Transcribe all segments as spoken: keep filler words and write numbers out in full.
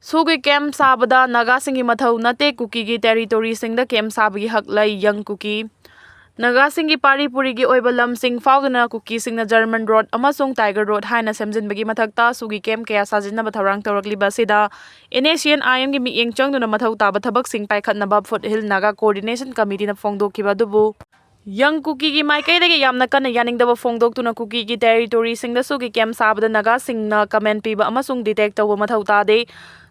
ꯁꯨꯒꯤ camp ꯁꯥꯕꯗ ꯅꯥꯒꯥꯁꯤꯡꯒꯤ ꯃꯊꯧ ꯅꯠꯇꯦ, ꯀꯨꯀꯤꯒꯤ ꯇꯦꯔꯤꯇꯣꯔꯤꯁꯤꯡꯗ ꯀꯦꯝꯞ ꯁꯥꯕꯒꯤ ꯍꯛ ꯂꯩ, ꯌꯪ ꯀꯨꯀꯤ꯫ ꯅꯥꯒꯥꯁꯤꯡꯒꯤ ꯄꯥꯔꯤ ꯄꯨꯔꯤꯒꯤ ꯑꯣꯏꯕ ꯂꯝꯁꯤꯡ ꯐꯥꯎꯗꯨꯅ ꯀꯨꯀꯤꯁꯤꯡꯅ ꯖꯔꯃꯟ ꯔꯣꯗ ꯑꯃꯁꯨꯡ ꯇꯥꯏꯒꯔ ꯔꯣꯗ ꯍꯥꯏꯅ ꯁꯦꯝꯖꯤꯟꯕꯒꯤ ꯃꯊꯛꯇ ꯁꯨꯒꯤ ꯀꯦꯝꯞ ꯀꯌꯥ ꯁꯥꯖꯤꯟꯅꯕ ꯊꯧꯔꯥꯡ ꯇꯧꯔꯛꯂꯤꯕ ꯑꯁꯤꯗ ꯑꯦꯟ ꯑꯦꯁ ꯁꯤ ꯑꯦꯟ ꯑꯥꯏ ꯑꯦꯝꯒꯤ ꯃꯤꯠꯌꯦꯡ ꯆꯪꯗꯨꯅ ꯃꯊꯧ ꯇꯥꯕ ꯊꯕꯛꯁꯤꯡ ꯄꯥꯏꯈꯠꯅꯕ ꯐꯨꯠ ꯍꯤꯜ ꯅꯥꯒꯥ ꯀꯣꯑꯣꯔꯗꯤꯅꯦꯁꯟ ꯀꯃꯤꯇꯤꯅ ꯐꯣꯡꯗꯣꯛꯈꯤꯕ ꯑꯗꯨꯕꯨ ꯌꯪ ꯀꯨꯀꯤꯒꯤ ꯃꯥꯏꯀꯩꯗꯒꯤ ꯌꯥꯝꯅ ꯀꯟꯅ ꯌꯥꯅꯤꯡꯗꯕ ꯐꯣꯡꯗꯣꯛꯇꯨꯅ ꯀꯨꯀꯤꯒꯤ ꯇꯦꯔꯤꯇꯣꯔꯤꯁꯤꯡꯗ ꯁꯨꯒꯤ ꯀꯦꯝꯞ ꯁꯥꯕꯗ ꯅꯥꯒꯥꯁꯤꯡꯅ ꯀꯃꯦꯟ ꯄꯤꯕ ꯑꯃꯁꯨꯡ ꯗꯤꯇꯦꯛ ꯇꯧꯕ ꯃꯊꯧ ꯇꯥꯗꯦ꯫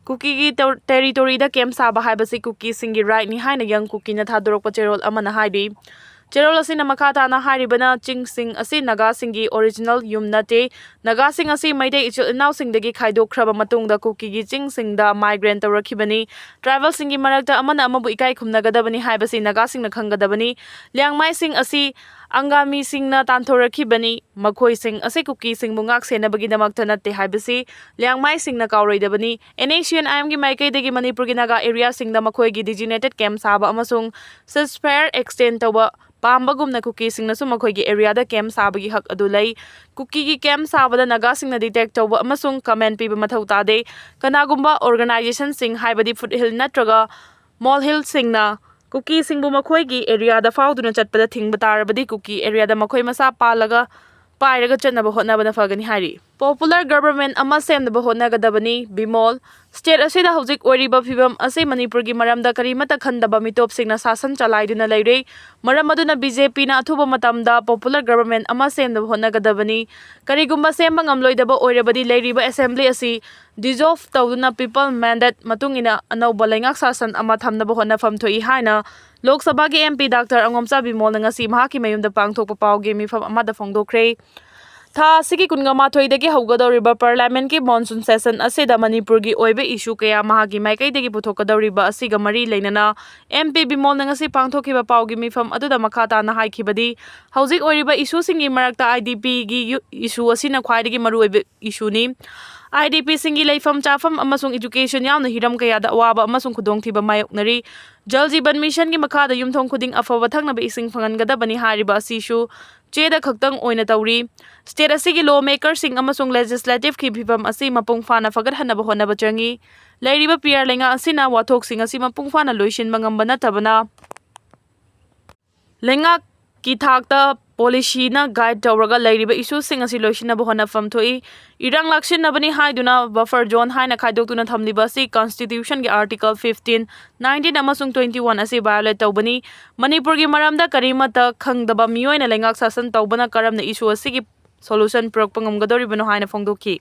ꯀꯨꯀꯤꯒꯤ ꯇꯦꯔꯤꯇꯣꯔꯤꯗ ꯀꯦꯝꯞ ꯁꯥꯕ ꯍꯥꯏꯕꯁꯤ ꯀꯨꯀꯤꯁꯤꯡꯒꯤ ꯔꯥꯏꯠꯅꯤ ꯍꯥꯏꯅ ꯌꯪ ꯀꯨꯀꯤꯅ ꯊꯥꯗꯣꯔꯛꯄ ꯆꯦꯔꯣꯜ ꯑꯃꯅ ꯍꯥꯏꯔꯤ꯫ ꯆꯦꯔꯣꯜ ꯑꯁꯤꯅ ꯃꯈꯥ ꯇꯥꯅ ꯍꯥꯏꯔꯤꯕꯅ, ꯆꯤꯡꯁꯤꯡ ꯑꯁꯤ ꯅꯥꯒꯥꯁꯤꯡꯒꯤ ꯑꯣꯔꯤꯖꯤꯅꯦꯜ ꯌꯨꯝ ꯅꯠꯇꯦ꯫ ꯅꯥꯒꯥꯁꯤꯡ ꯑꯁꯤ ꯃꯩꯇꯩ ꯏꯆꯤꯜ ꯏꯅꯥꯎꯁꯤꯡꯗꯒꯤ ꯈꯥꯏꯗꯣꯛꯈ꯭ꯔꯕ ꯃꯇꯨꯡꯗ ꯀꯨꯀꯤꯒꯤ ꯆꯤꯡꯁꯤꯡꯗ ꯃꯥꯏꯒ꯭ꯔꯦꯟ ꯇꯧꯔꯛꯈꯤꯕꯅꯤ꯫ ꯇ꯭ꯔꯥꯏꯕꯦꯜꯁꯤꯡꯒꯤ ꯃꯔꯛꯇ ꯑꯃꯅ ꯑꯃꯕꯨ ꯏꯀꯥꯏ ꯈꯨꯝꯅꯒꯗꯕꯅꯤ ꯍꯥꯏꯕꯁꯤ ꯅꯥꯒꯥꯁꯤꯡꯅ ꯈꯪꯒꯗꯕꯅꯤ꯫ ꯂꯤꯌꯥꯡꯃꯥꯏꯁꯤꯡ ꯑꯁꯤ ꯑꯪꯒꯥꯃꯤꯁꯤꯡꯅ ꯇꯥꯟꯊꯣꯔꯛꯈꯤꯕꯅꯤ꯫ ꯃꯈꯣꯏꯁꯤꯡ ꯑꯁꯤ ꯀꯨꯀꯤꯁꯤꯡꯕꯨ ꯉꯥꯛ ꯁꯦꯟꯅꯕꯒꯤꯗꯃꯛꯇ ꯅꯠꯇꯦ ꯍꯥꯏꯕꯁꯤ ꯂꯤꯌꯥꯡꯃꯥꯏꯁꯤꯡꯅ ꯀꯥꯎꯔꯣꯏꯗꯕꯅꯤ꯫ ꯑꯦꯟ ꯑꯦꯁ ꯁꯤ ꯑꯦꯟ ꯑꯥꯏ ꯑꯦꯝꯒꯤ ꯃꯥꯏꯀꯩꯗꯒꯤ ꯃꯅꯤꯄꯨꯔꯒꯤ ꯅꯥꯒꯥ ꯑꯦꯔꯤꯌꯥꯁꯤꯡꯗ ꯃꯈꯣꯏꯒꯤ ꯗꯤꯖꯤꯅꯦꯇꯦꯠ ꯀꯦꯝꯞ ꯁꯥꯕ ꯑꯃꯁꯨꯡ ꯁꯤꯖꯐꯥꯌꯔ ꯑꯦꯛꯁꯇꯦꯟ ꯇꯧꯕ ꯄꯥꯝꯕꯒꯨꯝꯅ ꯀꯨꯀꯤꯁꯤꯡꯅꯁꯨ ꯃꯈꯣꯏꯒꯤ ꯑꯦꯔꯤꯌꯥꯗ ꯀꯦꯝꯞ ꯁꯥꯕꯒꯤ ꯍꯛ ꯑꯗꯨ ꯂꯩ꯫ ꯀꯨꯀꯤꯒꯤ ꯀꯦꯝꯞ ꯁꯥꯕꯗ ꯅꯥꯒꯥꯁꯤꯡꯅ ꯗꯤꯇꯦꯛ ꯇꯧꯕ ꯑꯃꯁꯨꯡ ꯀꯃꯦꯟ ꯄꯤꯕ ꯃꯊꯧ ꯇꯥꯗꯦ꯫ ꯀꯅꯥꯒꯨꯝꯕ ꯑꯣꯔꯒꯅꯥꯏꯖꯦꯁꯟꯁꯤꯡ, ꯍꯥꯏꯕꯗꯤ ꯐꯨꯠ ꯍꯤꯜ ꯅꯠꯇ꯭ꯔꯒ ꯃꯣꯜ ꯍꯤꯜꯁꯤꯡꯅ ꯀꯨꯀꯤꯁꯤꯡꯕꯨ ꯃꯈꯣꯏꯒꯤ ꯑꯦꯔꯤꯌꯥꯗ ꯐꯥꯎꯗꯨꯅ ꯆꯠꯄꯗ ꯊꯤꯡꯕ ꯇꯥꯔꯕꯗꯤ ꯀꯨꯀꯤ ꯑꯦꯔꯤꯌꯥꯗ ꯃꯈꯣꯏ ꯃꯁꯥ ꯄꯥꯜꯂꯒ ꯄꯥꯏꯔꯒ ꯆꯠꯅꯕ ꯍꯣꯠꯅꯕꯅ ꯐꯒꯅꯤ ꯍꯥꯏꯔꯤ꯫ ꯄꯣꯄꯨꯂꯔ ꯒꯕꯔꯟꯃꯦꯟꯠ ꯑꯃ ꯁꯦꯝꯅꯕ ꯍꯣꯠꯅꯒꯗꯕꯅꯤ꯫ ꯕꯤꯃꯣꯜ, ꯁ꯭ꯇꯦꯠ ꯑꯁꯤꯗ ꯍꯧꯖꯤꯛ ꯑꯣꯏꯔꯤꯕ ꯐꯤꯚꯝ ꯑꯁꯤ ꯃꯅꯤꯄꯨꯔꯒꯤ ꯃꯔꯝꯗ ꯀꯔꯤꯃꯠꯇ ꯈꯟꯗꯕ ꯃꯤꯇꯣꯞꯁꯤꯡꯅ ꯁꯥꯁꯟ ꯆꯂꯥꯏꯗꯨꯅ ꯂꯩꯔꯦ꯫ ꯃꯔꯝ ꯑꯗꯨꯅ ꯕꯤ ꯖꯦ ꯄꯤꯅ ꯑꯊꯨꯕ ꯃꯇꯝꯗ ꯄꯣꯄꯨꯂꯔ ꯒꯕꯔꯟꯃꯦꯟꯠ ꯑꯃ ꯁꯦꯝꯅꯕ ꯍꯣꯠꯅꯒꯗꯕꯅꯤ꯫ ꯀꯔꯤꯒꯨꯝꯕ ꯁꯦꯝꯕ ꯉꯝꯂꯣꯏꯗꯕ ꯑꯣꯏꯔꯕꯗꯤ ꯂꯩꯔꯤꯕ ꯑꯦꯁꯦꯝꯕ꯭ꯂꯤ ꯑꯁꯤ ꯗꯤꯖꯣꯜꯚ ꯇꯧꯗꯨꯅ ꯄꯤꯄꯜ ꯃꯦꯟꯗꯦꯠ ꯃꯇꯨꯡ ꯏꯟꯅ ꯑꯅꯧꯕ ꯂꯩꯉꯥꯛ ꯁꯥꯁꯟ ꯑꯃ ꯊꯝꯅꯕ ꯍꯣꯠꯅꯐꯝ ꯊꯣꯛꯏ ꯍꯥꯏꯅ ꯂꯣꯛ ꯁꯚꯥꯒꯤ ꯑꯦꯝ ꯄꯤ ꯗꯥꯛꯇꯔ ꯑꯉꯣꯝꯆꯥ ꯕꯤꯃꯣꯜꯅ ꯉꯁꯤ ꯃꯍꯥꯛꯀꯤ ꯃꯌꯨꯝꯗ ꯄꯥꯡꯊꯣꯛꯄ ꯄꯥꯎꯒꯤ ꯃꯤꯐꯝ ꯑꯃꯗ ꯐꯣꯡꯗꯣꯛꯈ꯭ꯔꯦ꯫ ꯊꯥ ꯑꯁꯤꯒꯤ ꯀꯨꯟꯃꯥꯊꯣꯏꯗꯒꯤ ꯍꯧꯒꯗꯧꯔꯤꯕ ꯄꯥꯔꯂꯤꯌꯥꯃꯦꯟꯠꯀꯤ ꯃꯣꯟꯁꯨꯟ ꯁꯦꯁꯟ ꯑꯁꯤꯗ ꯃꯅꯤꯄꯨꯔꯒꯤ ꯑꯣꯏꯕ ꯏꯁꯨ ꯀꯌꯥ ꯃꯍꯥꯛꯀꯤ ꯃꯥꯏꯀꯩꯗꯒꯤ ꯄꯨꯊꯣꯛꯀꯗꯧꯔꯤꯕ ꯑꯁꯤꯒ ꯃꯔꯤ ꯂꯩꯅꯅ ꯑꯦꯝ ꯄꯤ ꯕꯤꯃꯣꯜꯅ ꯉꯁꯤ ꯄꯥꯡꯊꯣꯛꯈꯤꯕ ꯄꯥꯎꯒꯤ ꯃꯤꯐꯝ ꯑꯗꯨꯗ ꯃꯈꯥ ꯇꯥꯅ ꯍꯥꯏꯈꯤꯕꯗꯤ, ꯍꯧꯖꯤꯛ ꯑꯣꯏꯔꯤꯕ ꯏꯁꯨꯁꯤꯡꯒꯤ ꯃꯔꯛꯇ ꯑꯥꯏ ꯗꯤ ꯄꯤꯒꯤ ꯌꯨ-, ꯏꯁꯨ ꯑꯁꯤꯅ ꯈ꯭ꯋꯥꯏꯗꯒꯤ ꯃꯔꯨꯑꯣꯏꯕ ꯏꯁꯨꯅꯤ꯫ ꯑꯥꯏ ꯗꯤ ꯄꯤꯁꯤꯡꯒꯤ ꯂꯩꯐꯝ ꯆꯥꯐꯝ ꯑꯃꯁꯨꯡ ꯑꯦꯖꯨꯀꯦꯁꯟ ꯌꯥꯎꯅ ꯍꯤꯔꯝ ꯀꯌꯥꯗ ꯑꯋꯥꯕ ꯑꯃꯁꯨꯡ ꯈꯨꯗꯣꯡꯊꯤꯕ ꯃꯥꯌꯣꯛꯅꯔꯤ꯫ ꯖꯜ ꯖꯤꯕꯟ ꯃꯤꯁꯟꯒꯤ ꯃꯈꯥꯗ ꯌꯨꯝꯊꯣꯡ ꯈꯨꯗꯤꯡ ꯑꯐꯕ ꯊꯛꯅꯕ ꯏꯁꯤꯡ ꯐꯪꯍꯟꯒꯗꯕꯅꯤ ꯍꯥꯏꯔꯤꯕ ꯑꯁꯤꯁꯨ ꯆꯦꯗ ꯈꯛꯇꯪ ꯑꯣꯏꯅ ꯇꯧꯔꯤ꯫ ꯁ꯭ꯇꯦꯠ ꯑꯁꯤꯒꯤ ꯂꯣ ꯃꯦꯀꯔꯁꯤꯡ ꯑꯃꯁꯨꯡ ꯂꯦꯖꯤꯁꯂꯦꯇꯤꯚꯀꯤ ꯐꯤꯕꯝ ꯑꯁꯤ ꯃꯄꯨꯡ ꯐꯥꯅ ꯐꯒꯠꯍꯟꯅꯕ ꯍꯣꯠꯅꯕ ꯆꯪꯏ꯫ ꯂꯩꯔꯤꯕ ꯄꯤ ꯑꯥꯔ ꯂꯩꯉꯥꯛ ꯑꯁꯤꯅ ꯋꯥꯊꯣꯛꯁꯤꯡ ꯑꯁꯤ ꯃꯄꯨꯡ ꯐꯥꯅ ꯂꯣꯏꯁꯤꯟꯕ ꯉꯝꯕ ꯅꯠꯇꯕꯅ ꯂꯩꯉꯥꯛꯀꯤ ꯊꯥꯛꯇ ꯄꯣꯂꯤꯁꯤꯅ ꯒꯥꯏꯗ ꯇꯧꯔꯒ ꯂꯩꯔꯤꯕ ꯏꯁꯨꯁꯤꯡ ꯑꯁꯤ ꯂꯣꯏꯁꯤꯟꯅꯕ ꯍꯣꯠꯅꯐꯝ ꯊꯣꯛꯏ꯫ ꯏꯔꯥꯡ ꯂꯥꯛꯁꯤꯟꯅꯕꯅꯤ ꯍꯥꯏꯗꯨꯅ ꯕꯐꯔ ꯖꯣꯟ ꯍꯥꯏꯅ ꯈꯥꯏꯗꯣꯛꯇꯨꯅ ꯊꯝꯂꯤꯕ ꯑꯁꯤ ꯀꯟꯁꯇꯤꯇ꯭ꯌꯨꯁꯟꯒꯤ ꯑꯥꯔꯇꯤꯀꯜ fifteen, nineteen ꯑꯃꯁꯨꯡ twenty one ꯑꯁꯤ ꯚꯥꯏꯑꯣꯂꯦꯠ ꯇꯧꯕꯅꯤ꯫ ꯃꯅꯤꯄꯨꯔꯒꯤ ꯃꯔꯝꯗ ꯀꯔꯤꯃꯠꯇ ꯈꯪꯗꯕ ꯃꯤꯑꯣꯏꯅ ꯂꯩꯉꯥꯛ ꯁꯥꯁꯟ ꯇꯧꯕꯅ ꯀꯔꯝꯅ ꯏꯁꯨ ꯑꯁꯤꯒꯤ ꯁꯣꯂꯨꯁꯟ ꯄꯨꯔꯛꯄ ꯉꯝꯒꯗꯧꯔꯤꯕꯅꯣ ꯍꯥꯏꯅ ꯐꯣꯡꯗꯣꯛꯈꯤ꯫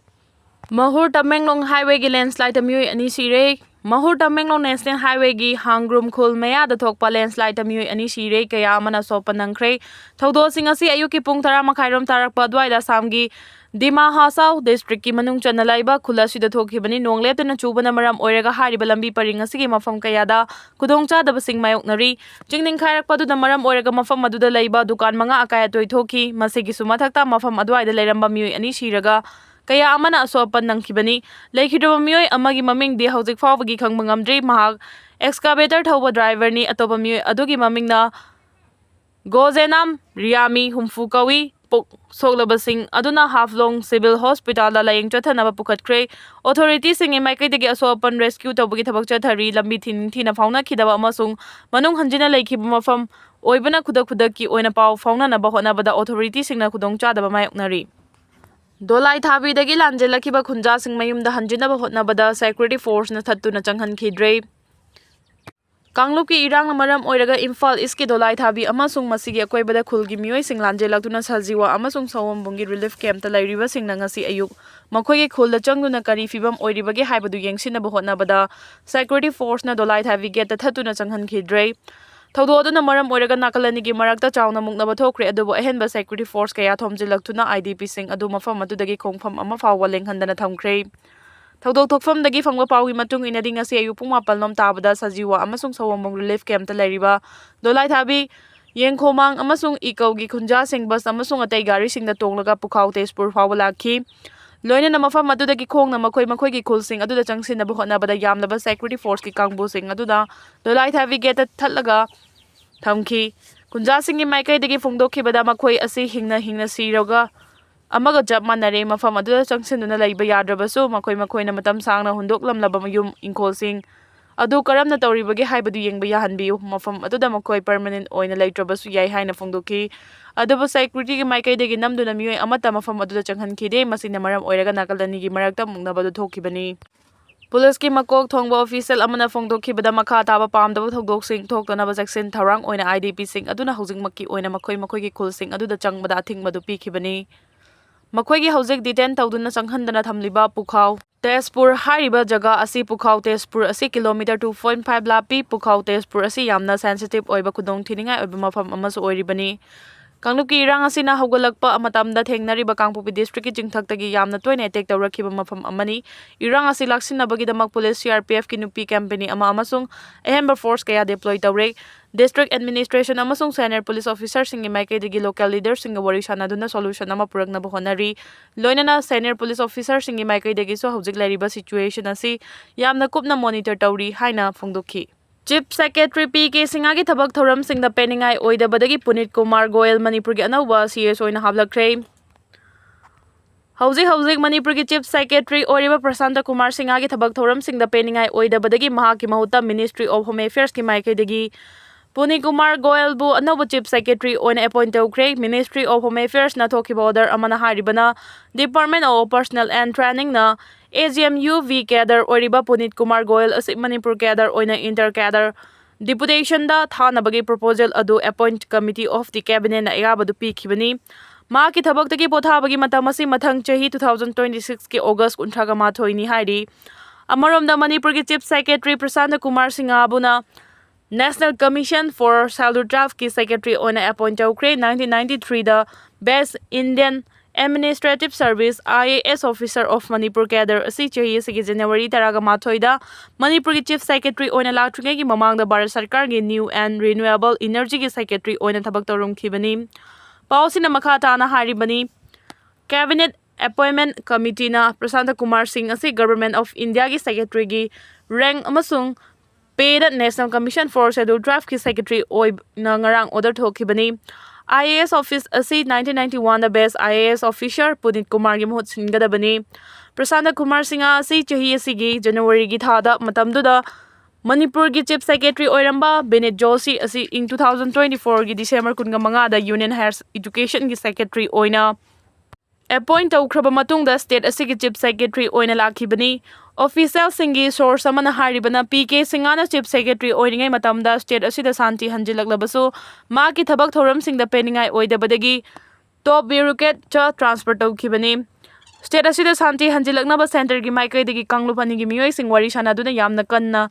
ꯃꯍꯨꯔ ꯇꯃꯦꯡꯂꯣꯡ ꯍꯥꯏꯋꯦꯒꯤ ꯂꯦꯟꯁꯂꯥꯏꯠꯇ ꯃꯤꯑꯣꯏ ꯑꯅꯤ ꯁꯤꯔꯦ꯫ ꯃꯍꯨꯔ ꯇꯃꯦꯡꯂꯣꯡ ꯅꯦꯁꯅꯦꯜ ꯍꯥꯏꯋꯦꯒꯤ ꯍꯥꯡꯒ꯭ꯔꯨꯝ ꯈꯨꯜ ꯃꯌꯥꯗ ꯊꯣꯛꯄ ꯂꯦꯟꯁꯂꯥꯏꯠꯇ ꯃꯤꯑꯣꯏ ꯑꯅꯤ ꯁꯤꯔꯦ, ꯀꯌꯥ ꯑꯃꯅ ꯑꯁꯣꯛꯄ ꯅꯪꯈ꯭ꯔꯦ꯫ ꯊꯧꯗꯣꯛꯁꯤꯡ ꯑꯁꯤ ꯑꯌꯨꯛꯀꯤ ꯄꯨꯡ ꯇꯔꯥ ꯃꯈꯥꯏꯔꯣꯝ ꯇꯥꯔꯛꯄ ꯑꯗꯨꯋꯥꯏꯗ ꯑꯁꯥꯝꯒꯤ ꯗꯤꯃꯥ ꯍꯥꯁꯥꯎ ꯗꯤꯁꯇ꯭ꯔꯤꯛꯀꯤ ꯃꯅꯨꯡ ꯆꯟꯅ ꯂꯩꯕ ꯈꯨꯜ ꯑꯁꯤꯗ ꯊꯣꯛꯈꯤꯕꯅꯤ꯫ ꯅꯣꯡ ꯂꯦꯞꯇꯅ ꯆꯨꯕꯅ ꯃꯔꯝ ꯑꯣꯏꯔꯒ ꯍꯥꯏꯔꯤꯕ ꯂꯝꯕꯤ ꯄꯔꯤꯡ ꯑꯁꯤꯒꯤ ꯃꯐꯝ ꯀꯌꯥꯗ ꯈꯨꯗꯣꯡꯆꯥꯗꯕꯁꯤꯡ ꯃꯥꯌꯣꯛꯅꯔꯤ꯫ ꯆꯤꯡ ꯅꯤꯡꯈꯥꯏꯔꯛꯄ ꯑꯗꯨꯅ ꯃꯔꯝ ꯑꯣꯏꯔꯒ ꯃꯐꯝ ꯑꯗꯨꯗ ꯂꯩꯕ ꯗꯨꯀꯥꯟ ꯃꯉꯥ ꯑꯀꯥꯏ ꯑꯇꯣꯏ ꯊꯣꯛꯈꯤ꯫ ꯃꯁꯤꯒꯤꯁꯨ ꯃꯊꯛꯇ ꯃꯐꯝ ꯑꯗꯨꯋꯥꯏꯗ ꯂꯩꯔꯝꯕ ꯃꯤꯑꯣꯏ ꯑꯅꯤ ꯁꯤꯔꯒ ꯀꯌꯥ ꯑꯃꯅ ꯑꯁꯣꯛ ꯑꯄꯟ ꯅꯪꯈꯤꯕꯅꯤ꯫ ꯂꯩꯈꯤꯗ꯭ꯔꯕ ꯃꯤꯑꯣꯏ ꯑꯃꯒꯤ ꯃꯃꯤꯡꯗꯤ ꯍꯧꯖꯤꯛ ꯐꯥꯎꯕꯒꯤ ꯈꯪꯕ ꯉꯝꯗ꯭ꯔꯤ꯫ ꯃꯍꯥꯛ ꯑꯦꯛꯁꯀꯥꯚꯦꯇꯔ ꯊꯧꯕ ꯗ꯭ꯔꯥꯏꯚꯔꯅꯤ꯫ ꯑꯇꯣꯞꯄ ꯃꯤꯑꯣꯏ ꯑꯗꯨꯒꯤ ꯃꯃꯤꯡꯅ ꯒꯣꯖꯦꯅꯥꯝ ꯔꯤꯌꯥꯃꯤ, ꯍꯨꯝꯐꯨ ꯀꯧꯏ꯫ ꯄꯣꯛ-, ꯁꯣꯛꯂꯕꯁꯤꯡ ꯑꯗꯨꯅ ꯍꯥꯐꯂꯣꯡ ꯁꯤꯚꯤꯜ ꯍꯣꯁꯄꯤꯇꯥꯜꯗ ꯂꯥꯌꯦꯡ ꯆꯠꯊꯅꯕ ꯄꯨꯈꯠꯈ꯭ꯔꯦ꯫ ꯑꯣꯊꯣꯔꯤꯇꯤꯁꯤꯡꯒꯤ ꯃꯥꯏꯀꯩꯗꯒꯤ ꯑꯁꯣꯛ ꯑꯄꯟ ꯔꯦꯁꯀ꯭ꯌꯨ ꯇꯧꯕꯒꯤ ꯊꯕꯛ ꯆꯠꯊꯔꯤ꯫ ꯂꯝꯕꯤ ꯊꯤꯡ ꯊꯤꯅ ꯐꯥꯎꯅꯈꯤꯗꯕ ꯑꯃꯁꯨꯡ ꯃꯅꯨꯡ ꯍꯟꯖꯤꯟꯅ ꯂꯩꯈꯤꯕ ꯃꯐꯝ ꯑꯣꯏꯕꯅ ꯈꯨꯗꯛ ꯈꯨꯗꯛꯀꯤ ꯑꯣꯏꯅ ꯄꯥꯎ ꯐꯥꯎꯅꯅꯕ ꯍꯣꯠꯅꯕꯗ ꯑꯣꯊꯣꯔꯤꯇꯤꯁꯤꯡꯅ ꯈꯨꯗꯣꯡꯆꯥꯗꯕ ꯃꯥꯌꯣꯛꯅꯔꯤ꯫ ꯗꯣꯂꯥꯏ ꯊꯥꯕꯤꯗꯒꯤ ꯂꯥꯟꯖꯦꯜꯂꯛꯈꯤꯕ ꯈꯨꯟꯖꯥꯁꯤꯡ ꯃꯌꯨꯝꯗ ꯍꯟꯖꯤꯟꯅꯕ ꯍꯣꯠꯅꯕꯗ ꯁꯦꯀ꯭ꯌꯨꯔꯤꯇꯤ ꯐꯣꯔꯁꯅ ꯊꯠꯇꯨꯅ ꯆꯪꯍꯟꯈꯤꯗ꯭ꯔꯦ꯫ ꯀꯥꯡꯂꯨꯞꯀꯤ ꯏꯔꯥꯡꯅ ꯃꯔꯝ ꯑꯣꯏꯔꯒ ꯏꯝꯐꯥꯜ ꯏꯁꯀꯤ ꯗꯣꯂꯥꯏ ꯊꯥꯕꯤ ꯑꯃꯁꯨꯡ ꯃꯁꯤꯒꯤ ꯑꯀꯣꯏꯕꯗ ꯈꯨꯜꯒꯤ ꯃꯤꯑꯣꯏꯁꯤꯡ ꯂꯥꯟꯖꯦꯜꯂꯛꯇꯨꯅ ꯁꯖꯤꯋꯥ ꯑꯃꯁꯨꯡ ꯁꯑꯣꯝꯕꯨꯡꯒꯤ ꯔꯤꯂꯤꯐ ꯀꯦꯝꯞꯇ ꯂꯩꯔꯤꯕꯁꯤꯡꯅ ꯉꯁꯤ ꯑꯌꯨꯛ ꯃꯈꯣꯏꯒꯤ ꯈꯨꯜꯗ ꯆꯪꯗꯨꯅ ꯀꯔꯤ ꯐꯤꯕꯝ ꯑꯣꯏꯔꯤꯕꯒꯦ ꯍꯥꯏꯕꯗꯨ ꯌꯦꯡꯁꯤꯟꯅꯕ ꯍꯣꯠꯅꯕꯗ ꯁꯦꯀ꯭ꯌꯨꯔꯤꯇꯤ ꯐꯣꯔꯁꯅ ꯗꯣꯂꯥꯏ ꯊꯥꯕꯤ ꯒꯦꯠꯇ ꯊꯠꯇꯨꯅ ꯆꯪꯍꯟꯈꯤꯗ꯭ꯔꯦ꯫ ꯊꯧꯗꯣꯛ ꯑꯗꯨꯅ ꯃꯔꯝ ꯑꯣꯏꯔꯒ ꯅꯥꯀꯜ ꯑꯅꯤꯒꯤ ꯃꯔꯛꯇ ꯆꯥꯎꯅ ꯃꯨꯛꯅꯕ ꯊꯣꯛꯈ꯭ꯔꯦ, ꯑꯗꯨꯕꯨ ꯑꯍꯦꯟꯕ ꯁꯦꯀ꯭ꯌꯨꯔꯤꯇꯤ ꯐꯣꯔꯁ ꯀꯌꯥ ꯊꯣꯝꯖꯤꯜꯂꯛꯇꯨꯅ ꯑꯥꯏ ꯗꯤ ꯄꯤꯁꯤꯡ ꯑꯗꯨ ꯃꯐꯝ ꯑꯗꯨꯗꯒꯤ ꯈꯣꯡꯐꯝ ꯑꯃ ꯐꯥꯎꯕ ꯂꯦꯡꯍꯟꯗꯅ ꯊꯝꯈ꯭ꯔꯦ꯫ ꯊꯧꯗꯣꯛ ꯊꯣꯛꯐꯝꯗꯒꯤ ꯐꯪꯕ ꯄꯥꯎꯒꯤ ꯃꯇꯨꯡ ꯏꯟꯅꯗꯤ, ꯉꯁꯤ ꯑꯌꯨꯛ ꯄꯨꯡ ꯃꯥꯄꯜ ꯂꯣꯝ ꯇꯥꯕꯗ ꯁꯖꯤꯋꯥ ꯑꯃꯁꯨꯡ ꯁꯑꯣꯝꯕꯨꯡ ꯔꯤꯂꯤꯐ ꯀꯦꯝꯞꯇ ꯂꯩꯔꯤꯕ ꯗꯣꯂꯥꯏꯊꯥꯕꯤ, ꯌꯦꯡꯈꯣꯃꯥꯡ ꯑꯃꯁꯨꯡ ꯏꯀꯧꯒꯤ ꯈꯨꯟꯖꯥꯁꯤꯡ ꯕꯁ ꯑꯃꯁꯨꯡ ꯑꯇꯩ ꯒꯥꯔꯤꯁꯤꯡꯗ ꯇꯣꯡꯂꯒ ꯄꯨꯈꯥꯎ ꯇꯦꯖꯄꯨꯔ ꯐꯥꯎꯕ ꯂꯥꯛꯈꯤ꯫ ꯂꯣꯏꯅꯅ ꯃꯐꯝ ꯑꯗꯨꯗꯒꯤ ꯈꯣꯡꯅ ꯃꯈꯣꯏ ꯃꯈꯣꯏꯒꯤ ꯈꯨꯜꯁꯤꯡ ꯑꯗꯨꯗ ꯆꯪꯁꯤꯟꯅꯕ ꯍꯣꯠꯅꯕꯗ ꯌꯥꯝꯂꯕ ꯁꯦꯀ꯭ꯌꯨꯔꯤꯇꯤ ꯐꯣꯔꯁꯀꯤ ꯀꯥꯡꯕꯨꯁꯤꯡ ꯑꯗꯨꯅ ꯗꯣꯂꯥꯏꯊꯥꯕꯤ ꯒꯦꯠꯇ ꯊꯠꯂꯒ ꯊꯝꯈꯤ꯫ ꯈꯨꯟꯖꯥꯁꯤꯡꯒꯤ ꯃꯥꯏꯀꯩꯗꯒꯤ ꯐꯣꯡꯗꯣꯛꯈꯤꯕꯗ, ꯃꯈꯣꯏ ꯑꯁꯤ ꯍꯤꯡꯅ ꯍꯤꯡꯅ ꯁꯤꯔꯒ ꯑꯃꯒ ꯆꯞ ꯃꯥꯟꯅꯔꯦ꯫ ꯃꯐꯝ ꯑꯗꯨꯗ ꯆꯪꯁꯤꯟꯗꯨꯅ ꯂꯩꯕ ꯌꯥꯗ꯭ꯔꯕꯁꯨ, ꯃꯈꯣꯏ ꯃꯈꯣꯏꯅ ꯃꯇꯝ ꯁꯥꯡꯅ ꯍꯨꯟꯗꯣꯛꯂꯝꯂꯕ ꯌꯨꯝ ꯏꯪꯈꯣꯜꯁꯤꯡ ꯑꯗꯨ ꯀꯔꯝꯅ ꯇꯧꯔꯤꯕꯒꯦ ꯍꯥꯏꯕꯗꯨ ꯌꯦꯡꯕ ꯌꯥꯍꯟꯕꯤꯌꯨ꯫ ꯃꯐꯝ ꯑꯗꯨꯗ ꯃꯈꯣꯏ permanent ꯑꯣꯏꯅ ꯂꯩꯇ꯭ꯔꯕꯁꯨ ꯌꯥꯏ ꯍꯥꯏꯅ ꯐꯣꯡꯗꯣꯛꯈꯤ꯫ ꯑꯗꯨꯕꯨ securityꯒꯤ ꯃꯥꯏꯀꯩꯗꯒꯤ ꯅꯝꯗꯨꯅ ꯃꯤꯑꯣꯏ ꯑꯃꯠꯇ ꯃꯐꯝ ꯑꯗꯨꯗ ꯆꯪꯍꯟꯈꯤꯗꯦ꯫ ꯃꯁꯤꯅ ꯃꯔꯝ ꯑꯣꯏꯔꯒ ꯅꯥꯀꯜ ꯑꯅꯤꯒꯤ ꯃꯔꯛꯇ ꯃꯨꯛꯅꯕ ꯑꯗꯨ ꯊꯣꯛꯈꯤꯕꯅꯤ꯫ ꯄꯨꯂꯤꯁꯀꯤ ꯃꯀꯣꯛ ꯊꯣꯡꯕ official ꯑꯃꯅ ꯐꯣꯡꯗꯣꯛꯈꯤꯕꯗ, ꯃꯈꯥ ꯇꯥꯕ ꯄꯥꯝꯗꯕ ꯊꯧꯗꯣꯛꯁꯤꯡ ꯊꯣꯛꯇꯅꯕ ꯆꯦꯛꯁꯤꯟ ꯊꯧꯔꯥꯡ ꯑꯣꯏꯅ IDPꯁꯤꯡ ꯑꯗꯨꯅ ꯍꯧꯖꯤꯛꯃꯛꯀꯤ ꯑꯣꯏꯅ ꯃꯈꯣꯏ ꯃꯈꯣꯏꯒꯤ ꯈꯨꯜꯁꯤꯡ ꯑꯗꯨꯗ ꯆꯪꯕꯗ ꯑꯊꯤꯡꯕ ꯑꯗꯨ ꯄꯤꯈꯤꯕꯅꯤ꯫ ꯃꯈꯣꯏꯒꯤ ꯍꯧꯖꯤꯛ detain ꯇꯧꯗꯨꯅ ꯆꯪꯍꯟꯗꯅ ꯊꯝꯂꯤꯕ ꯄꯨꯈꯥꯎ ꯇꯦꯖꯄꯨꯔ ꯍꯥꯏꯔꯤꯕ ꯖꯒꯥ ꯑꯁꯤ, ꯄꯨꯈꯥꯎ ꯇꯦꯖꯄꯨꯔ ꯑꯁꯤ kilometre two point five ꯂꯥꯞꯄꯤ꯫ ꯄꯨꯈꯥꯎ Tezpur ꯑꯁꯤ ꯌꯥꯝꯅ sensitive ꯑꯣꯏꯕ, ꯈꯨꯗꯣꯡ ꯊꯤꯅꯤꯡꯉꯥꯏ ꯑꯣꯏꯕ ꯃꯐꯝ ꯑꯃꯁꯨ ꯑꯣꯏꯔꯤꯕꯅꯤ꯫ ꯀꯥꯡꯂꯨꯞꯀꯤ ꯏꯔꯥꯡ ꯑꯁꯤꯅ ꯍꯧꯒꯠꯂꯛꯄ ꯃꯇꯝꯗ ꯊꯦꯡꯅꯔꯤꯕ ꯀꯥꯡꯄꯣꯛꯄꯤ districtꯀꯤ ꯆꯤꯡꯊꯛꯇꯒꯤ ꯌꯥꯝꯅ ꯇꯣꯏꯅ attack ꯇꯧꯔꯛꯈꯤꯕ ꯃꯐꯝ ꯑꯃꯅꯤ꯫ ꯏꯔꯥꯡ ꯑꯁꯤ ꯂꯥꯛꯁꯤꯟꯅꯕꯒꯤꯗꯃꯛ ꯄꯨꯂꯤꯁ, CRPFꯀꯤ ꯅꯨꯄꯤ company ꯑꯃ ꯑꯃꯁꯨꯡ ꯑꯍꯦꯟꯕ force ꯀꯌꯥ deploy ꯇꯧꯔꯦ꯫ District administration ꯑꯃꯁꯨꯡ senior police officerꯁꯤꯡꯒꯤ ꯃꯥꯏꯀꯩꯗꯒꯤ local leaderꯁꯤꯡꯒ ꯋꯥꯔꯤ ꯁꯥꯅꯗꯨꯅ solution ꯑꯃ ꯄꯨꯔꯛꯅꯕ ꯍꯣꯠꯅꯔꯤ꯫ ꯂꯣꯏꯅꯅ senior police officerꯁꯤꯡꯒꯤ ꯃꯥꯏꯀꯩꯗꯒꯤꯁꯨ ꯍꯧꯖꯤꯛ ꯂꯩꯔꯤꯕ situation ꯑꯁꯤ ꯌꯥꯝꯅ ꯀꯨꯞꯅ monitor ꯇꯧꯔꯤ ꯍꯥꯏꯅ ꯐꯣꯡꯗꯣꯛꯈꯤ꯫ Chief Secretary ꯄꯤ ꯀꯦ ꯁꯤꯡꯍꯒꯤ ꯊꯕꯛ ꯊꯧꯔꯝꯁꯤꯡꯗ ꯄꯦꯟꯅꯤꯡꯉꯥꯏ ꯑꯣꯏꯗꯕꯗꯒꯤ ꯄꯨꯅꯤꯠ ꯀꯨꯃꯥꯔ ꯒꯣꯌꯜ ꯃꯅꯤꯄꯨꯔꯒꯤ ꯑꯅꯧꯕ ꯁꯤ ꯑꯦꯁ ꯑꯣꯏꯅ ꯍꯥꯞꯂꯛꯈ꯭ꯔꯦ꯫ ꯍꯧꯖꯤꯛ ꯍꯧꯖꯤꯛ ꯃꯅꯤꯄꯨꯔꯒꯤ Chief Secretary ꯑꯣꯏꯔꯤꯕ ꯄ꯭ꯔꯁꯥꯟꯇ ꯀꯨꯃꯥꯔ ꯁꯤꯡꯍꯒꯤ ꯊꯕꯛ ꯊꯧꯔꯝꯁꯤꯡꯗ ꯄꯦꯟꯅꯤꯡꯉꯥꯏ ꯑꯣꯏꯗꯕꯗꯒꯤ ꯃꯍꯥꯛꯀꯤ ꯃꯍꯨꯠꯇ Ministry of Home Affairsꯀꯤ ꯃꯥꯏꯀꯩꯗꯒꯤ ꯄꯨꯅꯤꯠ ꯀꯨꯃꯥꯔ ꯒꯣꯌꯜꯕꯨ ꯑꯅꯧꯕ Chief Secretary ꯑꯣꯏꯅ appoint ꯇꯧꯈ꯭ꯔꯦ꯫ Ministry of Home Affairsꯅ ꯊꯣꯛꯈꯤꯕ order ꯑꯃꯅ ꯍꯥꯏꯔꯤꯕꯅ, Department of Personnel and Trainingꯅ AGMUV cadre ꯑꯣꯏꯔꯤꯕ ꯄꯨꯅꯤꯠ ꯀꯨꯃꯥꯔ ꯒꯣꯌꯜ ꯑꯁꯤ ꯃꯅꯤꯄꯨꯔ cadre ꯑꯣꯏꯅ inter cadre deputationꯗ ꯊꯥꯅꯕꯒꯤ proposal ꯑꯗꯨ Appointee Committee of the Cabinetꯅ ꯑꯌꯥꯕꯗꯨ ꯄꯤꯈꯤꯕꯅꯤ꯫ ꯃꯍꯥꯛꯀꯤ ꯊꯕꯛꯇꯒꯤ ꯄꯣꯊꯥꯕꯒꯤ ꯃꯇꯝ ꯑꯁꯤ ꯃꯊꯪ ꯆꯍꯤ two thousand twenty sixꯀꯤ August ꯀꯨꯟꯊ꯭ꯔꯥꯒ ꯃꯥꯊꯣꯏꯅꯤ ꯍꯥꯏꯔꯤ꯫ ꯑꯃꯔꯣꯝꯗ, ꯃꯅꯤꯄꯨꯔꯒꯤ Chief Secretary Prasanta Kumar ꯁꯤꯡꯍꯕꯨꯅ National Commission for Scheduled Tribeꯀꯤ Secretary ꯑꯣꯏꯅ appoint ꯇꯧꯈ꯭ꯔꯦ꯫ Nineteen ninety threeꯗ Best Indian Administrative Service, IAS Officer of Manipur cadre ꯑꯁꯤ ꯆꯍꯤ ꯑꯁꯤꯒꯤ January ꯇꯔꯥꯒ ꯃꯥꯊꯣꯏꯗ ꯃꯅꯤꯄꯨꯔꯒꯤ Chief Secretary ꯑꯣꯏꯅ ꯂꯥꯛꯇ꯭ꯔꯤꯉꯩꯒꯤ ꯃꯃꯥꯡꯗ ꯚꯥꯔꯠ ꯁꯔꯀꯥꯔꯒꯤ New and Renewable Energyꯒꯤ Secretary ꯑꯣꯏꯅ ꯊꯕꯛ ꯇꯧꯔꯝꯈꯤꯕꯅꯤ꯫ ꯄꯥꯎ ꯑꯁꯤꯅ ꯃꯈꯥ ꯇꯥꯅ ꯍꯥꯏꯔꯤꯕꯅꯤ, Cabinet Appointment Committeeꯅ ꯄ꯭ꯔꯁꯥꯟꯇ ꯀꯨꯃꯥꯔ ꯁꯤꯡ ꯑꯁꯤ Government of Indiaꯒꯤ Secretaryꯒꯤ rank ꯑꯃꯁꯨꯡ payꯗ National Commission for Scheduled Tribeꯀꯤ Secretary ꯑꯣꯏꯅ ꯉꯔꯥꯡ order ꯊꯣꯛꯈꯤꯕꯅꯤ꯫ IAS office ꯑꯁꯤ nineteen ninety one ꯗ best IAS officer ꯄꯨꯅꯤꯠ ꯀꯨꯃꯥꯔꯒꯤ ꯃꯍꯨꯠ ꯁꯤꯟꯒꯗꯕꯅꯤ꯫ ꯄ꯭ꯔꯁꯥꯟꯇ ꯀꯨꯃꯥꯔ ꯁꯤꯡꯍ ꯑꯁꯤ ꯆꯍꯤ ꯑꯁꯤꯒꯤ ꯖꯅꯋꯥꯔꯤꯒꯤ ꯊꯥꯗ, ꯃꯇꯝꯗꯨꯗ ꯃꯅꯤꯄꯨꯔꯒꯤ Chief Secretary ꯑꯣꯏꯔꯝꯕ ꯕꯤꯅꯤꯠ ꯖꯣꯁꯤ ꯑꯁꯤ ꯏꯪ two thousand twenty four ꯒꯤ December ꯀꯨꯟꯃꯉꯥꯗ Union Higher Education ꯒꯤ Secretary ꯑꯣꯏꯅ appoint ꯇꯧꯈ꯭ꯔꯕ ꯃꯇꯨꯡꯗ state ꯑꯁꯤꯒꯤ Chief Secretary ꯑꯣꯏꯅ ꯂꯥꯛꯈꯤꯕꯅꯤ꯫ Official ꯁꯤꯡꯒꯤ source ꯑꯃꯅ ꯍꯥꯏꯔꯤꯕꯅ, ꯄꯤ ꯀꯦ ꯁꯤꯡꯍꯅ Chief Secretary ꯑꯣꯏꯔꯤꯉꯩ ꯃꯇꯝꯗ state ꯑꯁꯤꯗ ꯁꯥꯟꯇꯤ ꯍꯟꯖꯤꯜꯂꯛꯂꯕꯁꯨ, ꯃꯍꯥꯛꯀꯤ ꯊꯕꯛ ꯊꯧꯔꯝꯁꯤꯡꯗ ꯄꯦꯟꯅꯤꯡꯉꯥꯏ ꯑꯣꯏꯗꯕꯗꯒꯤ top bureaucrat ꯇ transfer ꯇꯧꯈꯤꯕꯅꯤ꯫ State ꯑꯁꯤꯗ ꯁꯥꯟꯇꯤ ꯍꯟꯖꯤꯜꯂꯛꯅꯕ centre ꯒꯤ ꯃꯥꯏꯀꯩꯗꯒꯤ ꯀꯥꯡꯂꯨꯞ ꯑꯅꯤꯒꯤ ꯃꯤꯑꯣꯏꯁꯤꯡ ꯋꯥꯔꯤ ꯁꯥꯅꯗꯨꯅ ꯌꯥꯝꯅ ꯀꯟꯅ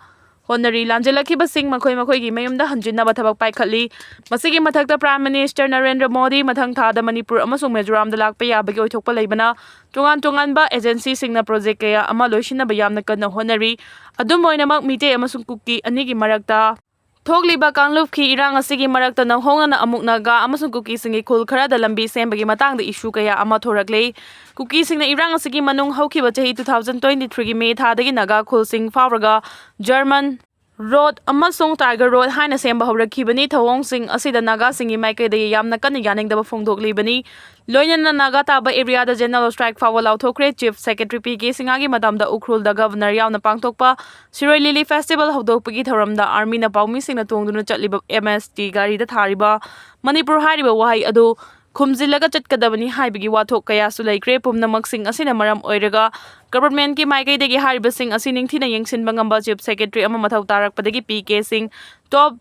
ꯍꯣꯠꯅꯔꯤ꯫ ꯂꯥꯟꯖꯦꯜꯂꯛꯈꯤꯕꯁꯤꯡ ꯃꯈꯣꯏ ꯃꯈꯣꯏꯒꯤ ꯃꯌꯨꯝꯗ ꯍꯟꯖꯤꯟꯅꯕ ꯊꯕꯛ ꯄꯥꯏꯈꯠꯂꯤ꯫ ꯃꯁꯤꯒꯤ ꯃꯊꯛꯇ Prime Minister ꯅꯔꯦꯟꯗ꯭ꯔ ꯃꯣꯗꯤ ꯃꯊꯪ ꯊꯥꯗ ꯃꯅꯤꯄꯨꯔ ꯑꯃꯁꯨꯡ ꯃꯤꯖꯣꯔꯥꯝꯗ ꯂꯥꯛꯄ ꯌꯥꯕꯒꯤ ꯑꯣꯏꯊꯣꯛꯄ ꯂꯩꯕꯅ, ꯇꯣꯉꯥꯟ ꯇꯣꯉꯥꯟꯕ agency ꯁꯤꯡꯅ project ꯀꯌꯥ ꯑꯃ ꯂꯣꯏꯁꯤꯟꯅꯕ ꯌꯥꯝꯅ ꯀꯟꯅ ꯍꯣꯠꯅꯔꯤ꯫ ꯑꯗꯨꯝ ꯑꯣꯏꯅꯃꯛ, ꯃꯤꯇꯩ ꯑꯃꯁꯨꯡ ꯀꯨꯀꯤ ꯑꯅꯤꯒꯤ ꯃꯔꯛꯇ ꯊꯣꯛꯂꯤꯕ ꯀꯥꯡꯂꯨꯞꯀꯤ ꯏꯔꯥꯡ ꯑꯁꯤꯒꯤ ꯃꯔꯛꯇ ꯅꯧꯍꯧꯅꯅ ꯑꯃꯨꯛ ꯅꯥꯒꯥ ꯑꯃꯁꯨꯡ ꯀꯨꯀꯤꯁꯤꯡꯒꯤ ꯈꯨꯜ ꯈꯔꯗ ꯂꯝꯕꯤ ꯁꯦꯝꯕꯒꯤ ꯃꯇꯥꯡꯗ issue ꯀꯌꯥ ꯑꯃ ꯊꯣꯔꯛꯂꯤ꯫ ꯀꯨꯀꯤꯁꯤꯡꯅ ꯏꯔꯥꯡ ꯑꯁꯤꯒꯤ ꯃꯅꯨꯡ ꯍꯧꯈꯤꯕ ꯆꯍꯤ two thousand twenty three ꯒꯤ May ꯊꯥꯗꯒꯤ ꯅꯥꯒꯥ ꯈꯨꯜꯁꯤꯡ ꯐꯥꯎꯔꯒ German Road ꯑꯃꯁꯨꯡ Tiger Road ꯍꯥꯏꯅ ꯁꯦꯝꯕ ꯍꯧꯔꯛꯈꯤꯕꯅꯤ꯫ ꯊꯧꯑꯣꯡꯁꯤꯡ ꯑꯁꯤꯗ ꯅꯥꯒꯥꯁꯤꯡꯒꯤ ꯃꯥꯏꯀꯩꯗꯒꯤ ꯌꯥꯝꯅ ꯀꯟꯅ ꯌꯥꯅꯤꯡꯗꯕ ꯐꯣꯡꯗꯣꯛꯂꯤꯕꯅꯤ꯫ ꯂꯣꯏꯅꯅ ꯅꯥꯒꯥ ꯇꯥꯕ area ꯗ general strike ꯐꯥꯎꯕ ꯂꯥꯎꯊꯣꯛꯈ꯭ꯔꯦ꯫ Chief Secretary ꯄꯤ ꯀꯦ ꯁꯤꯡꯍꯒꯤ ꯃꯇꯝꯗ ꯎꯈ꯭ꯔꯨꯜꯗ Governor ꯌꯥꯎꯅ ꯄꯥꯡꯊꯣꯛꯄ ꯁꯤꯔꯣꯏ Lily Festival ꯍꯧꯗꯣꯛꯄꯒꯤ ꯊꯧꯔꯝꯗ army ꯅ ꯄꯥꯎꯃꯤꯁꯤꯡꯅ ꯇꯣꯡꯗꯨꯅ ꯆꯠꯂꯤꯕ M S T ꯒꯥꯔꯤꯗ ꯊꯥꯔꯤꯕ ꯃꯅꯤꯄꯨꯔ ꯍꯥꯏꯔꯤꯕ ꯋꯥꯍꯩ ꯑꯗꯨ ꯈꯨꯝꯖꯤꯜꯂꯒ ꯆꯠꯀꯗꯕꯅꯤ ꯍꯥꯏꯕꯒꯤ ꯋꯥꯊꯣꯛ ꯀꯌꯥꯁꯨ ꯂꯩꯈ꯭ꯔꯦ꯫ ꯄꯨꯝꯅꯃꯛꯁꯤꯡ ꯑꯁꯤꯅ ꯃꯔꯝ ꯑꯣꯏꯔꯒ government ꯀꯤ ꯃꯥꯏꯀꯩꯗꯒꯤ ꯍꯥꯏꯔꯤꯕꯁꯤꯡ ꯑꯁꯤ ꯅꯤꯡꯊꯤꯅ ꯌꯦꯡꯁꯤꯟꯕ ꯉꯝꯕ Chief Secretary ꯑꯃ ꯃꯊꯧ ꯇꯥꯔꯛꯄꯗꯒꯤ P K Singh top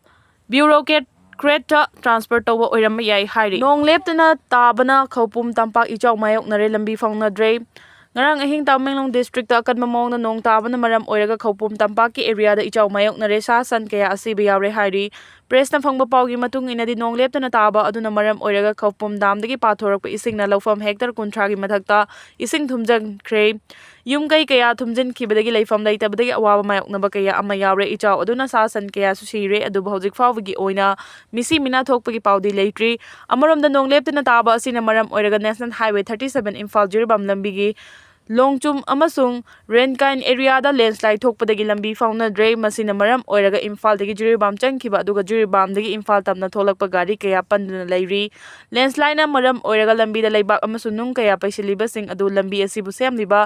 bureaucrat ꯇ transfer ꯇꯧꯕ ꯑꯣꯏꯔꯝꯕ ꯌꯥꯏ ꯍꯥꯏꯔꯤ꯫ ꯅꯣꯡ ꯂꯦꯞꯇꯅ ꯇꯥꯕꯅ ꯈꯧꯄꯨꯝ ꯇꯝꯄꯥꯛ ꯏꯆꯥꯎ ꯃꯥꯌꯣꯛꯅꯔꯦ, ꯂꯝꯕꯤ ꯐꯥꯎꯅꯗ꯭ꯔꯦ꯫ ꯉꯔꯥꯡ ꯑꯍꯤꯡ ꯇꯃꯦꯡꯂꯣꯡ district ꯇ ꯑꯀꯟꯕ ꯃꯑꯣꯡꯗ ꯅꯣꯡ ꯇꯥꯕꯅ ꯃꯔꯝ ꯑꯣꯏꯔꯒ ꯈꯧꯄꯨꯝ ꯇꯝꯄꯥꯛꯀꯤ area ꯗ ꯏꯆꯥꯎ ꯃꯥꯌꯣꯛꯅꯔꯦ, ꯁꯥ ꯁꯟ ꯀꯌꯥ ꯑꯁꯤꯕ ꯌꯥꯎꯔꯦ ꯍꯥꯏꯔꯤ꯫ Press ꯅ ꯐꯪꯕ ꯄꯥꯎꯒꯤ ꯃꯇꯨꯡ ꯏꯟꯅꯗꯤ, ꯅꯣꯡ ꯂꯦꯞꯇꯅ ꯇꯥꯕ ꯑꯗꯨꯅ ꯃꯔꯝ ꯑꯣꯏꯔꯒ ꯈꯧꯄꯨꯝ dam ꯗꯒꯤ ꯄꯥꯊꯣꯔꯛꯄ ꯏꯁꯤꯡꯅ ꯂꯧꯐꯝ hectare ꯀꯨꯟꯊ꯭ꯔꯥꯒꯤ ꯃꯊꯛꯇ ꯏꯁꯤꯡ ꯊꯨꯝꯖꯤꯟꯈ꯭ꯔꯦ꯫ ꯌꯨꯝ ꯀꯩ ꯀꯌꯥ ꯊꯨꯝꯖꯤꯟꯈꯤꯕꯗꯒꯤ ꯂꯩꯐꯝ ꯂꯩꯇꯕꯗꯒꯤ ꯑꯋꯥꯕ ꯃꯥꯌꯣꯛꯅꯕ ꯀꯌꯥ ꯑꯃ ꯌꯥꯎꯔꯦ꯫ ꯏꯆꯥꯎ ꯑꯗꯨꯅ ꯁꯥ ꯁꯟ ꯀꯌꯥꯁꯨ ꯁꯤꯔꯦ, ꯑꯗꯨꯕꯨ ꯍꯧꯖꯤꯛ ꯐꯥꯎꯕꯒꯤ ꯑꯣꯏꯅ ꯃꯤꯁꯤ ꯃꯤꯅꯥ ꯊꯣꯛꯄꯒꯤ ꯄꯥꯎꯗꯤ ꯂꯩꯇ꯭ꯔꯤ꯫ ꯑꯃꯔꯣꯝꯗ, ꯅꯣꯡ ꯂꯦꯞꯇꯅ ꯇꯥꯕ ꯑꯁꯤꯅ ꯃꯔꯝ ꯑꯣꯏꯔꯒ National Highway thirty seven Imphal Jiribam ꯂꯝꯕꯤꯒꯤ ꯂꯣꯡꯆꯨꯝ ꯑꯃꯁꯨꯡ ꯔꯦꯟꯀꯥꯏꯟ ꯑꯦꯔꯤꯌꯥꯗ ꯂꯦꯟꯁꯂꯥꯏꯠ ꯊꯣꯛꯄꯗꯒꯤ ꯂꯝꯕꯤ ꯐꯥꯎꯅꯗ꯭ꯔꯦ꯫ ꯃꯁꯤꯅ ꯃꯔꯝ ꯑꯣꯏꯔꯒ ꯏꯝꯐꯥꯜꯗꯒꯤ ꯖꯤꯔꯤꯕꯥꯝ ꯆꯪꯈꯤꯕ ꯑꯗꯨꯒ ꯖꯤꯔꯤꯕꯥꯝꯗꯒꯤ ꯏꯝꯐꯥꯜ ꯇꯝꯅ ꯊꯣꯛꯂꯛꯄ ꯒꯥꯔꯤ ꯀꯌꯥ ꯄꯟꯗꯨꯅ ꯂꯩꯔꯤ꯫ ꯂꯦꯟꯁꯂꯥꯏꯠꯅ ꯃꯔꯝ ꯑꯣꯏꯔꯒ ꯂꯝꯕꯤꯗ ꯂꯩꯕꯥꯛ ꯑꯃꯁꯨꯡ ꯅꯨꯡ ꯀꯌꯥ ꯄꯩꯁꯤꯜꯂꯤꯕꯁꯤꯡ ꯑꯗꯨ ꯂꯝꯕꯤ ꯑꯁꯤꯕꯨ ꯁꯦꯝꯂꯤꯕ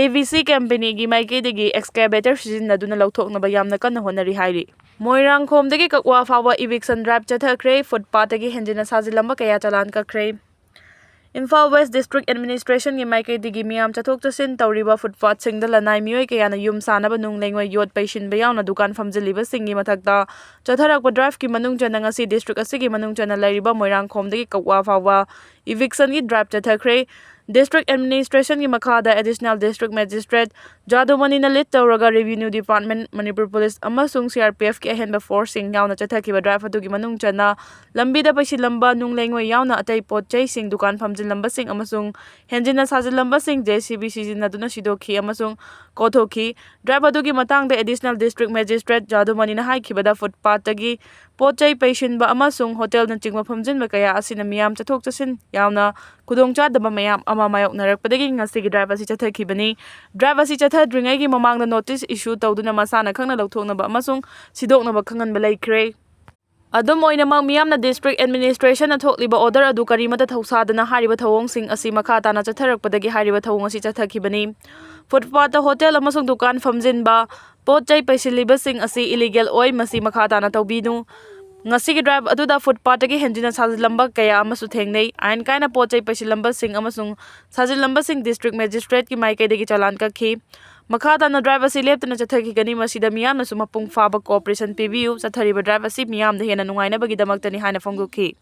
ꯑꯦ ꯚꯤ ꯁꯤ ꯀꯝꯄꯦꯅꯤꯒꯤ ꯃꯥꯏꯀꯩꯗꯒꯤ ꯑꯦꯛꯁꯀꯦꯚꯦꯇꯔ ꯁꯤꯖꯤꯟꯅꯗꯨꯅ ꯂꯧꯊꯣꯛꯅꯕ ꯌꯥꯝꯅ ꯀꯟꯅ ꯍꯣꯠꯅꯔꯤ ꯍꯥꯏꯔꯤ꯫ ꯃꯣꯏꯔꯥꯡꯈꯣꯝꯗꯒꯤ ꯀꯛꯋꯥ ꯐꯥꯎꯕ ꯏꯚꯤꯛꯁꯟ ꯗ꯭ꯔꯥꯏꯚ ꯆꯠꯊꯈ꯭ꯔꯦ꯫ ꯐꯨꯠꯄꯥꯠꯇꯒꯤ ꯍꯦꯟꯖꯤꯟꯅ ꯁꯥꯖꯤꯜꯂꯝꯕ ꯀꯌꯥ ꯆꯂꯥꯟ ꯀꯛꯈ꯭ꯔꯦ꯫ ꯏꯝꯐꯥꯜ ꯋꯦꯁ ꯗꯤꯁꯇ꯭ꯔꯤꯛ ꯑꯦꯗꯃꯤꯅꯤꯁꯇ꯭ꯔꯦꯁꯟꯒꯤ ꯃꯥꯏꯀꯩꯗꯒꯤ ꯃꯤꯌꯥꯝ ꯆꯠꯊꯣꯛ ꯆꯠꯁꯤꯟ ꯇꯧꯔꯤꯕ ꯐꯨꯠꯄꯥꯠꯁꯤꯡꯗ ꯂꯅꯥꯏ ꯃꯤꯑꯣꯏ ꯀꯌꯥꯅ ꯌꯨꯝ ꯁꯥꯅꯕ ꯅꯨꯡ ꯂꯩꯉꯣꯏ ꯌꯣꯠ ꯄꯩꯁꯤꯟꯕ ꯌꯥꯎꯅ ꯗꯨꯀꯥꯟ ꯐꯝꯖꯤꯜꯂꯤꯕꯁꯤꯡꯒꯤ ꯃꯊꯛꯇ ꯆꯠꯊꯔꯛꯄ ꯗ꯭ꯔꯥꯏꯚꯀꯤ ꯃꯅꯨꯡ ꯆꯟꯅ ꯉꯁꯤ ꯗꯤꯁꯇ꯭ꯔꯤꯛ ꯑꯁꯤꯒꯤ ꯃꯅꯨꯡ ꯆꯟꯅ ꯂꯩꯔꯤꯕ ꯃꯣꯏꯔꯥꯡꯈꯣꯝꯗꯒꯤ ꯀꯛꯋꯥ ꯐꯥꯎꯕ ꯏꯚꯤꯛꯁꯟꯒꯤ ꯗ꯭ꯔꯥꯏꯚ ꯆꯠꯊꯈ꯭ꯔꯦ꯫ ꯗꯤꯁꯇ꯭ꯔꯤꯛ ꯑꯦꯗꯃꯤꯅꯤꯁꯇ꯭ꯔꯦꯁꯟꯒꯤ ꯃꯈꯥꯗ ꯑꯦꯗꯤꯁꯅꯦꯜ ꯗꯤꯁꯇ꯭ꯔꯤꯛ ꯃꯦꯖꯤꯁꯇ꯭ꯔꯦꯠ ꯖꯥꯗꯨꯃꯅꯤꯅ ꯂꯤꯗ ꯇꯧꯔꯒ ꯔꯦꯚꯤꯅ꯭ꯌꯨ ꯗꯤꯄꯥꯔꯠꯃꯦꯟꯠ, ꯃꯅꯤꯄꯨꯔ ꯄꯨꯂꯤꯁ ꯑꯃꯁꯨꯡ ꯁꯤ ꯑꯥꯔ ꯄꯤ ꯑꯦꯐꯀꯤ ꯑꯍꯦꯟꯕ ꯐꯣꯔꯁꯁꯤꯡ ꯌꯥꯎꯅ ꯆꯠꯊꯈꯤꯕ ꯗ꯭ꯔꯥꯏꯚ ꯑꯗꯨꯒꯤ ꯃꯅꯨꯡ ꯆꯟꯅ ꯂꯝꯕꯤꯗ ꯄꯩꯁꯤꯜꯂꯝꯕ ꯅꯨꯡ ꯂꯩꯉꯣꯏ ꯌꯥꯎꯅ ꯑꯇꯩ ꯄꯣꯠ ꯆꯩꯁꯤꯡ, ꯗꯨꯀꯥꯟ ꯐꯝꯖꯤꯜꯂꯝꯕꯁꯤꯡ ꯑꯃꯁꯨꯡ ꯍꯦꯟꯖꯤꯟꯅ ꯁꯥꯖꯤꯜꯂꯝꯕꯁꯤꯡ ꯖꯦ ꯁꯤ ꯕꯤ ꯁꯤꯖꯤꯟꯅꯗꯨꯅ ꯁꯤꯗꯣꯛꯈꯤ ꯑꯃꯁꯨꯡ ꯀꯣꯊꯣꯛꯈꯤ꯫ ꯗ꯭ꯔꯥꯏꯚ ꯑꯗꯨꯒꯤ ꯃꯇꯥꯡꯗ ꯑꯦꯗꯤꯁꯅꯦꯜ ꯗꯤꯁꯇ꯭ꯔꯤꯛ ꯃꯦꯖꯤꯁꯇ꯭ꯔꯦꯠ ꯖꯥꯗꯨꯃꯅꯤꯅ ꯍꯥꯏꯈꯤꯕꯗ, ꯐꯨꯠꯄꯥꯠꯇꯒꯤ ꯄꯣꯠ ꯆꯩ ꯄꯩꯁꯤꯟꯕ ꯑꯃꯁꯨꯡ ꯍꯣꯇꯦꯜꯅꯆꯤꯡꯕ ꯐꯝꯖꯤꯟꯕ ꯀꯌꯥ ꯑꯁꯤꯅ ꯃꯤꯌꯥꯝ ꯆꯠꯊꯣꯛ ꯆꯠꯁꯤꯟ ꯌꯥꯎꯅ ꯈꯨꯗꯣꯡꯆꯥꯗꯕ ꯃꯌꯥꯝ ꯑꯃ ꯃꯥꯌꯣꯛꯅꯔꯛꯄꯗꯒꯤ ꯉꯁꯤꯒꯤ ꯗ꯭ꯔꯥꯏꯚ ꯑꯁꯤ ꯆꯠꯊꯈꯤꯕꯅꯤ꯫ ꯗ꯭ꯔꯥꯏꯚ ꯑꯁꯤ ꯆꯠꯊꯗ꯭ꯔꯤꯉꯩꯒꯤ ꯃꯃꯥꯡꯗ ꯅꯣꯇꯤꯁ ꯏꯁꯨ ꯇꯧꯗꯨꯅ ꯃꯁꯥꯅ ꯈꯪꯅ ꯂꯧꯊꯣꯛꯅꯕ ꯑꯃꯁꯨꯡ ꯁꯤꯗꯣꯛꯅꯕ ꯈꯪꯍꯟꯕ ꯂꯩꯈ꯭ꯔꯦ꯫ ꯑꯗꯨꯝ ꯑꯣꯏꯅꯃꯛ, ꯃꯤꯌꯥꯝꯅ ꯗꯤꯁꯇ꯭ꯔꯤꯛ ꯑꯦꯗꯃꯤꯅꯤꯁꯇ꯭ꯔꯦꯁꯟꯅ ꯊꯣꯛꯂꯤꯕ ꯑꯣꯔꯗꯔ ꯑꯗꯨ ꯀꯔꯤꯃꯠꯇ ꯊꯧꯁꯥꯗꯅ ꯍꯥꯏꯔꯤꯕ ꯊꯧꯑꯣꯡꯁꯤꯡ ꯑꯁꯤ ꯃꯈꯥ ꯇꯥꯅ ꯆꯠꯊꯔꯛꯄꯗꯒꯤ ꯍꯥꯏꯔꯤꯕ ꯊꯧꯑꯣꯡ ꯑꯁꯤ ꯆꯠꯊꯈꯤꯕꯅꯤ꯫ ꯐꯨꯠꯄꯥꯠꯇ ꯍꯣꯇꯦꯜ ꯑꯃꯁꯨꯡ ꯗꯨꯀꯥꯟ ꯐꯝꯖꯤꯟꯕ, ꯄꯣꯠ ꯆꯩ ꯄꯩꯁꯤꯜꯂꯤꯕꯁꯤꯡ ꯑꯁꯤ ꯏꯂꯤꯒꯦꯜ ꯑꯣꯏ, ꯃꯁꯤ ꯃꯈꯥ ꯇꯥꯅ ꯇꯧꯕꯤꯅꯨ꯫ ꯉꯁꯤꯒꯤ ꯗ꯭ꯔꯥꯏꯚ ꯑꯗꯨꯗ ꯐꯨꯠꯄꯥꯠꯇꯒꯤ ꯍꯦꯟꯖꯤꯟꯅ ꯁꯥꯖꯤꯜꯂꯝꯕ ꯀꯌꯥ ꯑꯃꯁꯨ ꯊꯦꯡꯅꯩ꯫ ꯑꯥꯏꯟ ꯀꯥꯏꯅ ꯄꯣꯠ ꯆꯩ ꯄꯩꯁꯤꯜꯂꯝꯕꯁꯤꯡ ꯑꯃꯁꯨꯡ ꯁꯥꯖꯤꯜꯂꯝꯕꯁꯤꯡ ꯗꯤꯁꯇ꯭ꯔꯤꯛ ꯃꯦꯖꯤꯁꯇ꯭ꯔꯦꯠꯀꯤ ꯃꯥꯏꯀꯩꯗꯒꯤ ꯆꯂꯥꯟ ꯀꯛꯈꯤ꯫ ꯃꯈꯥ ꯇꯥꯅ ꯗ꯭ꯔꯥꯏꯚ ꯑꯁꯤ ꯂꯦꯞꯇꯅ ꯆꯠꯊꯈꯤꯒꯅꯤ꯫ ꯃꯁꯤꯗ ꯃꯤꯌꯥꯝꯅꯁꯨ ꯃꯄꯨꯡ ꯐꯥꯕ ꯀꯣꯑꯣꯄꯔꯦꯁꯟ ꯄꯤꯕꯤꯌꯨ꯫ ꯆꯠꯊꯔꯤꯕ ꯗ꯭ꯔꯥꯏꯚ ꯑꯁꯤ ꯃꯤꯌꯥꯝꯗ ꯍꯦꯟꯅ ꯅꯨꯡꯉꯥꯏꯅꯕꯒꯤꯗꯃꯛꯇꯅꯤ ꯍꯥꯏꯅ ꯐꯣꯡꯗꯣꯛꯈꯤ꯫